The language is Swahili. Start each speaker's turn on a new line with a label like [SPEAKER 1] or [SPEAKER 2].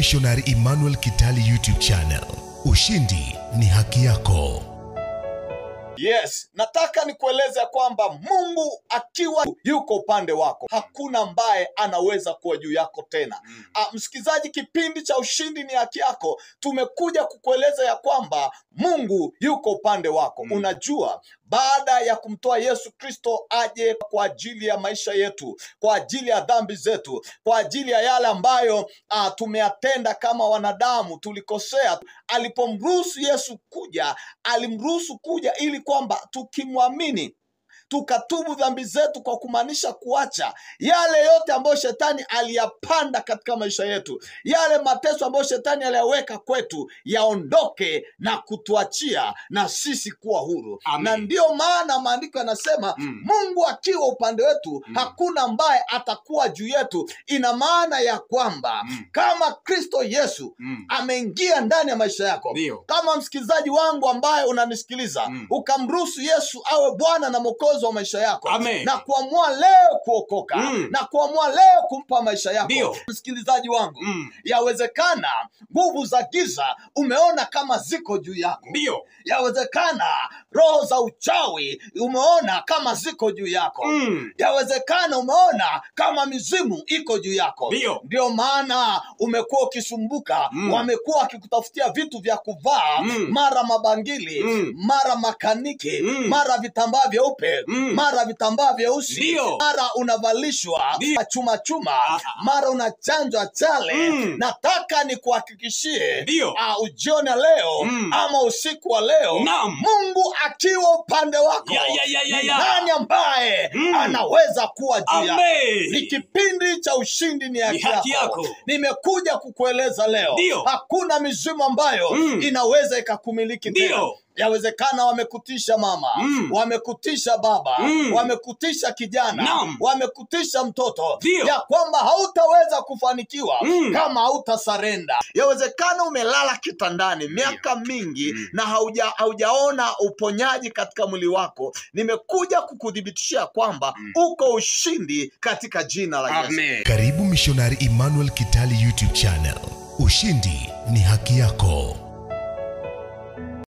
[SPEAKER 1] Missionary Emmanuel Kitali YouTube channel. Ushindi ni haki yako.
[SPEAKER 2] Yes, nataka nikueleze kwamba Mungu akiwa yuko upande wako, hakuna ambaye anaweza kuwa juu yako tena. Msikizaji, kipindi cha Ushindi ni Haki Yako, tumekuja kukueleza ya kwamba Mungu yuko upande wako. Unajua, baada ya kumtoa Yesu Kristo aje kwa ajili ya maisha yetu, kwa ajili ya dhambi zetu, kwa ajili ya yale ambayo tumeyatenda kama wanadamu, tulikosea. Alipomruhusu Yesu kuja, alimruhusu kuja ili kwamba tukimwamini tukatubu dhambi zetu, kwa kumaanisha kuacha yale yote ambayo shetani aliyapanda katika maisha yetu, yale mateso ambayo shetani aliyaweka kwetu yaondoke na kutuachia na sisi kuwa huru.
[SPEAKER 3] Amen.
[SPEAKER 2] Na ndiyo maana maandiko yanasema Mungu akiwa upande wetu hakuna ambaye atakuwa juu yetu. Ina maana ya kwamba kama Kristo Yesu ameingia ndani ya maisha yako,
[SPEAKER 3] Ndiyo.
[SPEAKER 2] kama msikilizaji wangu ambaye unanisikiliza, ukamruhusu Yesu awe Bwana na Mwokozi wa maisha yako.
[SPEAKER 3] Amen.
[SPEAKER 2] Na kuamua leo kuokoka, na kuamua leo kumpa maisha yako.
[SPEAKER 3] Ndiyo.
[SPEAKER 2] Msikilizaji wangu, yawezekana nguvu za giza umeona kama ziko juu yako.
[SPEAKER 3] Ndiyo.
[SPEAKER 2] Yawezekana roho za uchawi umeona kama ziko juu yako. Yawezekana umeona kama mizimu iko juu yako.
[SPEAKER 3] Ndiyo.
[SPEAKER 2] Ndio maana umekuwa ukisumbuka, wamekuwa wakikutafutia vitu vya kuvaa, mara mabangili, mara makaniki, mara vitambaa vyeupe, mara vitambaa vyeusi,
[SPEAKER 3] Ndiyo.
[SPEAKER 2] mara unavalishwa
[SPEAKER 3] Ndiyo.
[SPEAKER 2] chuma chuma, mara unachanjwa chale. Nataka nikuhakikishie
[SPEAKER 3] Ndiyo.
[SPEAKER 2] ujione leo ama usiku wa leo,
[SPEAKER 3] Naam.
[SPEAKER 2] Mungu akiwa upande wako,
[SPEAKER 3] Ya, ya, ya, ya,
[SPEAKER 2] ni
[SPEAKER 3] ya.
[SPEAKER 2] nani ambaye anaweza kuwa juu yako?
[SPEAKER 3] Amen.
[SPEAKER 2] Ni kipindi cha Ushindi ni Haki
[SPEAKER 3] Ni Haki
[SPEAKER 2] Yako.
[SPEAKER 3] Yako.
[SPEAKER 2] Nimekuja kukueleza leo,
[SPEAKER 3] Ndiyo.
[SPEAKER 2] hakuna mizimu ambayo inaweza ikakumiliki tena.
[SPEAKER 3] Ndiyo.
[SPEAKER 2] Yawezekana wamekutisha mama, wamekutisha baba, wamekutisha kijana,
[SPEAKER 3] Naam.
[SPEAKER 2] wamekutisha mtoto,
[SPEAKER 3] Ndiyo.
[SPEAKER 2] ya kwamba hautaweza kufanikiwa kama hautasarenda. Yawezekana umelala kitandani miaka mingi na haujaona uponyaji katika mwili wako. Nimekuja kukuthibitishia kwamba uko ushindi katika jina la Yesu.
[SPEAKER 3] Amen.
[SPEAKER 1] Karibu Missionary Emmanuel Kitali YouTube channel. Ushindi ni haki yako.